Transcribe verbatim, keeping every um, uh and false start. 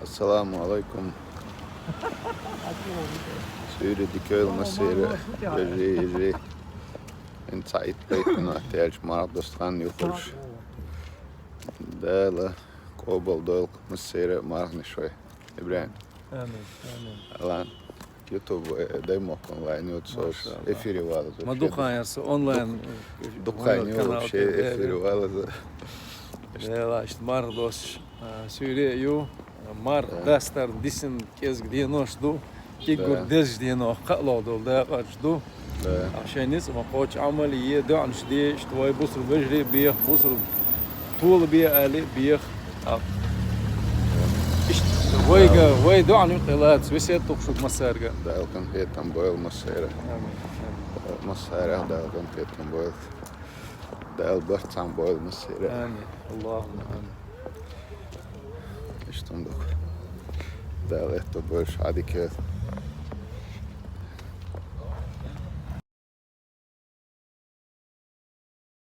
Ассаламу алайкум. Суьйре дика йойла массеран, вежарий, йижарий. Ин цхьа итт-пхийтта минот яьлча марха доссаш хан юхуш. Дала къобал дойла массеран марханаш вай. ИбрахӀим. Амин, амин. Алан. YouTube, э, Даймохк онлайн ютуб соц. МашаАллахӀ. Эфире валаза. Ма дукха яр со онлайн, э, дукха канал вообще эфире валаза. Дела, иштта марха доссаш, а, суьйре ю, марха дастар дисина кӀезига денош ду, уггар дезача деношка кхоалуш долу дакъош ду. Да. А шайн ницкъ ма кхочу Ӏамал е, доӀанаш де, иштта вай бусурба вежарий беха, бусурба тола бе али беха. А, иштта вайга, вай доӀана юкъе лаца, весет тухуш массаьрга. Дала къинхетам бойла массеран. Амин. Амин. Массарах Дала къинхетам бойла. Дала барт цхьаьна бойла массеран. Амин. Аллахумма амин. Иштта ду. Дала аьтто бойла шуна дика.